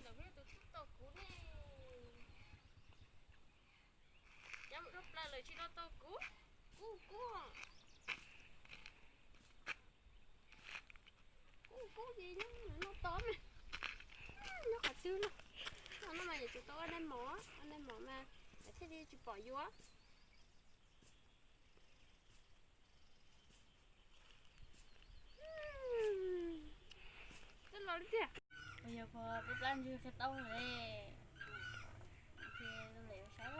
Ntawm tus tub tau kuv ne. Nyob mus dhau plaws lawm tsis los tau kuv. Kub kub. Kub kub ces nyob noj tod mas. Nyob qhov twg los. No no mas yuav tsum tau ua nai mov, ua nai mov mas thiaj li tsis pom yuav. Twb los li tiag. Yog puas plab ntswg qhia tau li. Ces lem saib.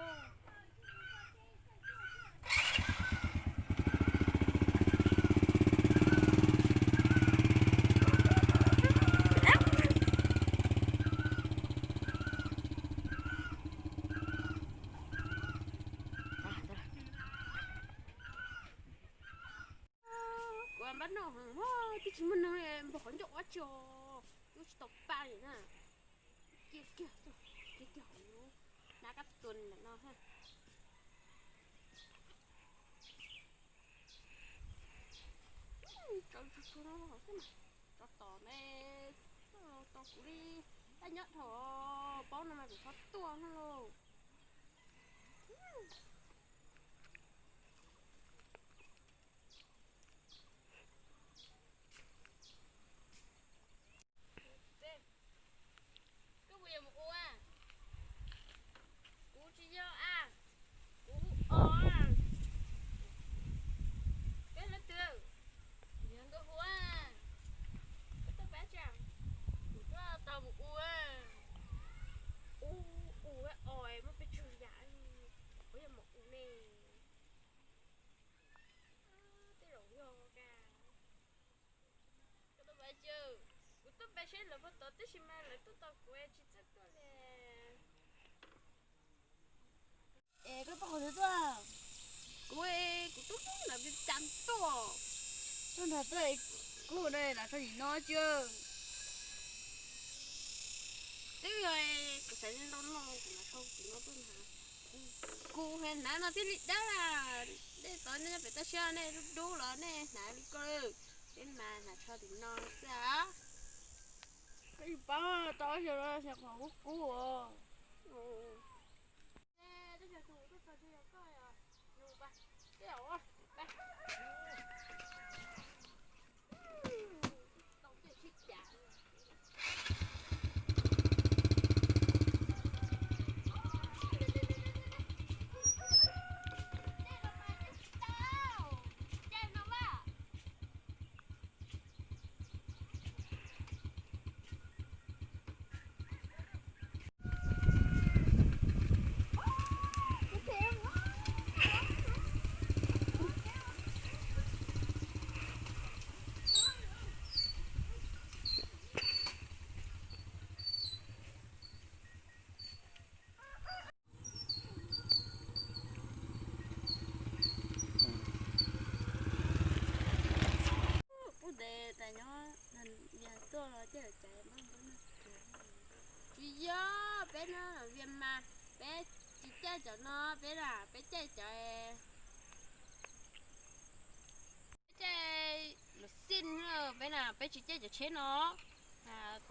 Kuv npaj noj heev, twb tsis muaj neeg npog qhov ncauj ua tsi, twb tsis tau pa li na. Cia kiag, cia kiag, na kab tua li ntawm no ha. Tsau tsu tsu no xwb mas, tsau tom ne, tau kuv li, tab nyob dhau paub no mas kuv txhob tuaj no lauj. Koj puas yuav mus ua? Kuv tsis yog a, kuv hu o a. Peb leej twg? Yog nkauj hu a. Koj tuaj pab tsa, kuv tuaj tau mus ua. U, u o, muaj pes tsawg yam, kuv yog mus u ne. Tej zaum yog ka. Koj tuaj pab tsa, kuv tuaj pab seb lawv puas tau, tab sis mas lawv tuaj tau kuv tsis txawj tuaj li. Es koj tuaj qhov twg tuaj? Kuv, kuv tuaj pub nram Vias Cas tuaj. Tuaj nrog tuaj, kuv na nram tso nim no tsa. Twb yog kuv xav ntau no kuv mam sau kuv no tuaj na. Kuv hnav no thiaj li dawb a. Nej tod nej nyob pem toj siab nej dub dub los nej hnav li ko, peb mas hnav tsho tim no xwb a. Koj tsis paub tau xyov los xyov qhov kub kub os. Pub ntes tas nyob, yog tuaj los coj lawv caiv npab npab no. Tsis yog, peb nyob Vias Cas. Peb tsis caij cov no, peb na, peb caij cov, peb caij luam xij, peb na, peb tsis caij cov tsheb no.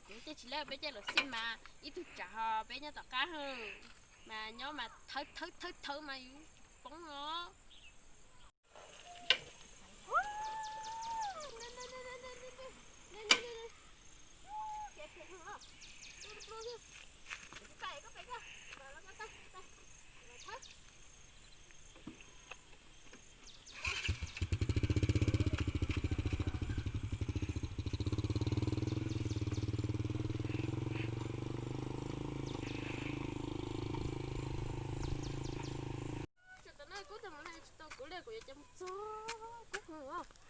Kuv caij tsis laib, peb caij luam xij mas ib tug tsav ho peb nyob tom qab, mas nyob mas thawb thawb thawb thawb mas yus poob no. Tam no kuv tau mus no tsis tau kuv li, kuv yuav coj mus txog kub kawg os.